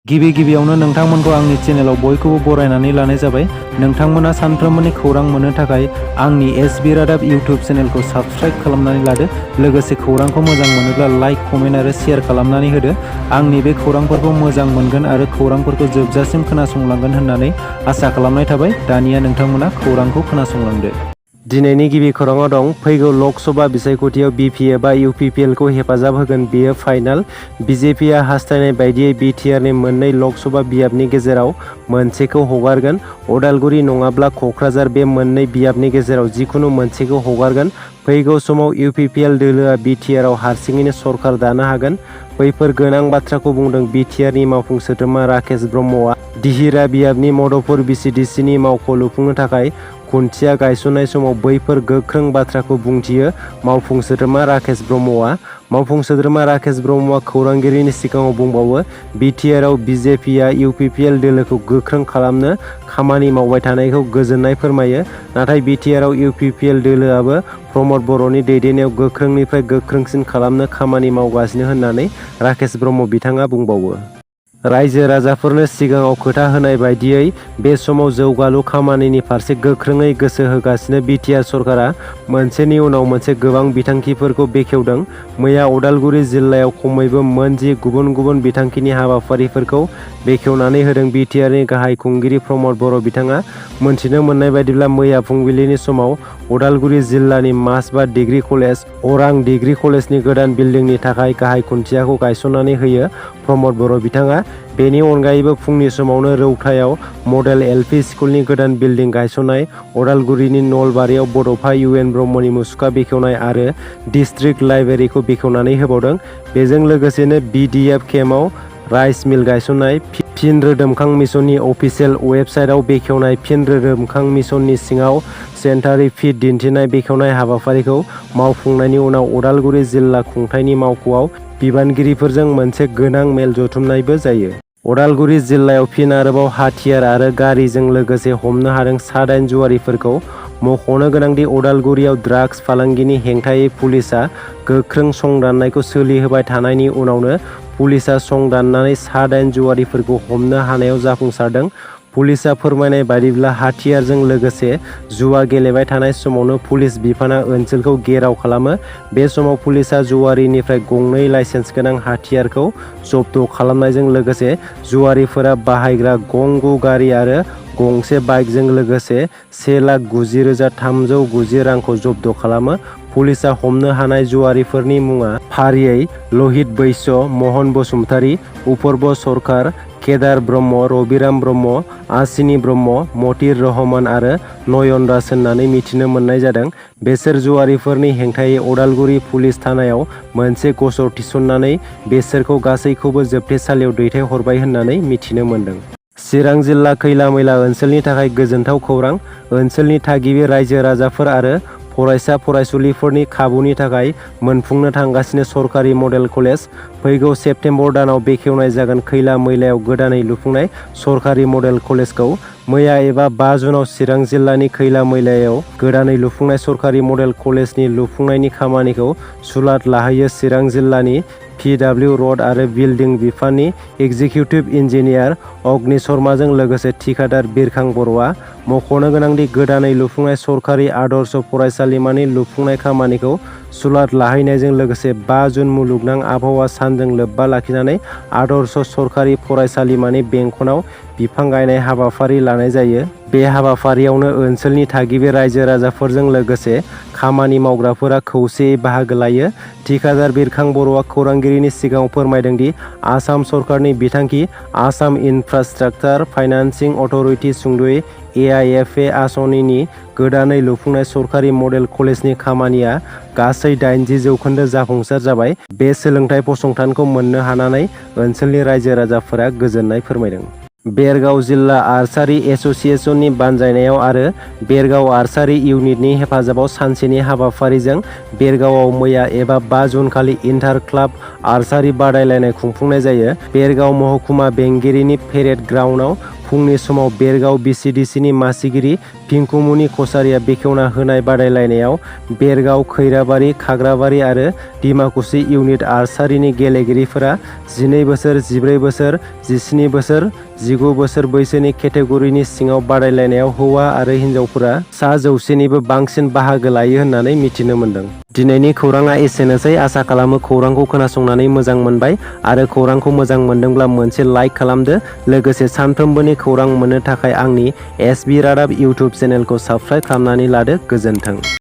गिबियावनो नोंथांमोनखौ आंनि चेनेलाव बयखौबो बरायनानै लानाय जाबाय। नोंथांमोना सानफ्रोमबोनि खौरां मोननो थाखाय आंनि एसबि रादाब इउटिउब चेनेलखौ साबस्क्राइब खालामनानै लादो। लोगोसे खौरांखौ मोजां मोनोब्ला लाइक, कमेन्ट आरो शेयार खालामनानै होदो। आंनि बे खौरांफोरखौ मोजां मोनगोन आरो खौरांफोरखौ जोबजासिम खोनासंलांगोन होननानै आसा खालामनाय थाबाय। दानिया नोंथांमोना खौरांखौ खोनासंलांदो। दिनैनि गिबि खौराङाव दं, फैगौ लकसभा बिसायख'थियाव BPF UPPLखौ हेफाजाब होगोन, बेयो फाइनाल। BJPआ हास्थायनाय बायदियै बिटिआरनि मोननै लकसभा बियाबनि गेजेराव मोनसेखौ हगारगोन। अदालगुरि नङाब्ला क'क्राझार, बे मोननै बियाबनि गेजेराव जिखुनु मोनसेखौ हगारगोन। फैगौ समाव UPPL दोलोआ बिटिआरआव हारसिङैनो सरकार दानो हागोन। बैफोर गोनां बाथ्राखौ बुंदों बिटिआरनि मावफुं सोद्रोमा राकेश ब्रह्मआ दिहिरा बियाबनि मदपुर BCDCनि मावख' लुफुंनो थाखाय खुन्थिया गायसननाय समाव बैफोर गोख्रों बाथ्राखौ बुंथियो। मावफुं सोद्रोमा राकेश ब्रह्मआ मावफुं सोद्रोमा राकेश ब्रह्मआ खौरांगिरिनि सिगाङाव बुंबावो, बिटिआरआव BJPआ UPPL दोलोखौ गोख्रों खालामनो खामानि मावबाय थानायखौ गोजोननाय फोरमायो। नाथाय बिटिआरआव UPPL दोलोआबो प्रमद बर'नि दैदेननायाव गोख्रोंनिफ्राय गोख्रोंसिन खालामनो खामानि मावगासिनो होननानै राकेश ब्रह्म बिथाङा बुंबावो। रायजो राजाफोरनो सिगाङाव खोथा होनाय बायदियै बे समाव जौगालु खामानिनि फारसे गोख्रोङै गोसो होगासिनो बिटिआर सरकारा मोनसेनि उनाव मोनसे गोबां बिथांखिफोरखौ बेखेवदों। मैया उदालगुरि जिल्लायाव खमैबो मोन10 गुबुन गुबुन बिथांखिनि हाबाफारिफोरखौ बेखेवनानै होदों बिटिआरनि गाहाय खुंगिरि प्रमद बर' बिथाङा। मोनथिनो मोननाय बायदिब्ला मैया फुंबिलिनि समाव उदालगुरि जिल्लानि मासबा डिग्री कलेज, कworang डिग्री कलेजनि गोदान बिल्डिंनि थाखाय गाहाय खुन्थियाखौ गायसननानै होयो प्रमद बर' बिथाङा। बेनि अनगायैबो फुंनि समावनो रौतायाव मडेल LP स्कुलनि गोदान बिल्डिं गायसननाय, उदालगुरिनि नलबारियाव बड'फा UN ब्रह्मनि मुसुखा बेखेवनाय आरो डिस्ट्रिक्ट लाइब्रेरिखौ बेखेवनानै होबावदों। बेजों लोगोसेनो BDF केम्पआव राइस मिल गायसननाय, फिन रोदोमखां मिसननि अफिसियेल वेबसाइटआव बेखेवनाय, फिन रोदोमखां मिसननि सिङाव सेन्टारि फिट दिन्थिनाय बेखेवनाय हाबाफारिखौ मावफुंनायनि उनाव उदालगुरि जिल्ला खुंथायनि मावख'आव बिबानगिरिफोरजों मोनसे गोनां मेल जथुमनायबो जायो। उदालगुरि जिल्लायाव फिन आरोबाव हाथियार आरो गारिजों लोगोसे हमनो हादों 7 जुवारिफोरखौ। मख'नो गोनांदि उदालगुरियाव ड्राग्स फालांगिनि हेंथायै पुलिसआ गोख्रों संदाननायखौ सोलिहोबाय थानायनि उनावनो पुलिसआ संदाननानै 7 जुवारिफोरखौ हमनो हानायाव जाफुंसारदों। पुलिसआ फोरमायनाय बायदिब्ला हाथियारजों लोगोसे जुवा गेलेबाय थानाय समावनो पुलिस बिफाना ओनसोलखौ घेराव खालामो। बे समाव पुलिसआ जुवारिनिफ्राय गंनै लाइसेन्स गोनां हाथियारखौ जब्द खालामनायजों लोगोसे जुवारिफोरा बाहायग्रा गं 9 गारि आरो गंसे बाइकजों लोगोसे 1,90,390 रांखौ जब्द खालामो। पुलिसआ हमनो हानाय जुवारिफोरनि मुङा फारियै लहित बैश्य, महन बसुमतारी, उपर्ब सरकार, केदार ब्रह्म, रबिराम ब्रह्म, आसिनि ब्रह्म, मतिर रहमान आरो नयन दास होननानै मिथिनो मोननाय जादों। बेसोर जुवारिफोरनि हेंथायै उदालगुरि पुलिस थानायाव मोनसे गसर थिसननानै बेसोरखौ गासैखौबो जोबथेसालियाव दैथायहरबाय होननानै मिथिनो मोन्दों। चिरां जिल्ला खैला मैला ओनसोलनि थाखाय गोजोनथाव खौरां। ओनसोलनि थागिबि रायजो राजाफोर आरो फरायसा फरायसुलिफोरनि खाबुनि थाखाय मोनफुंनो थांगासिनो सरकारि मडेल कलेज। फैगौ सेप्तेम्बर दानाव बेखेवनाय जागोन खैला मैलायाव गोदानै लुफुंनाय सरकारि मडेल कलेजखौ। मैया एबा 5 जुनाव चिरां जिल्लानि खैला मैलायाव गोदानै लुफुंनाय सरकारि मडेल कलेजनि लुफुंनायनि खामानिखौ सुलाद लाहैयो चिरां जिल्लानि PW रड आरो बिल्डिं बिफाननि एक्जिकिउटिभ इन्जिनियार अग्नि शर्माजों लोगोसे थिखादार बिरखां बर'आ। मख'नो गोनांदि गोदानै लुफुंनाय सरकारि आदर्श फरायसालिमानि लुफुंनाय खामानिखौ सुलाद लाहैनायजों लोगोसे 5 जुन मुलुगनां आबहावा सानजों लोब्बा लाखिनानै आदर्श सरकारि फरायसालिमानि बेंखनाव बिफां गायनाय हाबाफारि लानाय जायो। बे हाबाफारियावनो ओनसोलनि थागिबि रायजो राजाफोरजों लोगोसे खामानि मावग्राफोरा खौसेयै बाहागो लायो। थिखादार बिरखां बर'आ खौरांगिरिनि सिगाङाव फोरमायदों दि आसाम सरकारनि बिथांखि आसाम इनफ्रास्ट्राक्चार फाइनान्सिं अथ'रिटि सुंद'यै AIFA आसनिनि गोदानै लुफुंनाय सरकारि मडेल कलेजनि खामानिया गासै 80% जाफुंसार जाबाय। बे सोलोंथाइ फसंथानखौ मोननो हानानै ओनसोलनि रायजो राजाफोरा गोजोननाय फोरमायदों। बेरगाव जिल्ला आर्चारी एस'सिएशननि बानजायनायाव आरो बेरगाव आर्चारी इउनिटनि हेफाजाबाव सानसेनि हाबाफारिजों बेरगावआव मैया एबा 5 जुन खालि इन्टार क्लाब आर्चारी बादायलायनाय खुंफुंनाय जायो। बेरगाव महकुमा बेंगिरिनि पेरेड ग्राउन्डआव फुंनि समाव बेरगाव BCDCनि मासिगिरि पिंकुमुनि कसारिया बेखेवना होनाय बादायलायनायाव बेरगाव, खैराबारि, खाग्राबारि आरो डिमाकुसि इउनिट आर्सारिनि गेलेगिरिफोरा 12 बोसोर, 14 बोसोर, 17 बोसोर, 19 बोसोर बैसोनि केटेगरिनि सिङाव बादायलायनायाव हौवा आरो हिन्जावफोरा सा 100निबो बांसिन बाहागो लायो होननानै मिथिनो मोन्दों। दिनैनि खौराङा एसेनोसै। आसा खालामो खौरांखौ खोनासंनानै मोजां मोनबाय आरो खौरांखौ मोजां मोनदोंब्ला मोनसे लाइक खालामदो। लोगोसे सानफ्रोमबोनि खौरां मोननो थाखाय आंनि SB रादाब इउटुब चेनेलखौ साबस्क्राइब खालामनानै लादो। गोजोन्थों।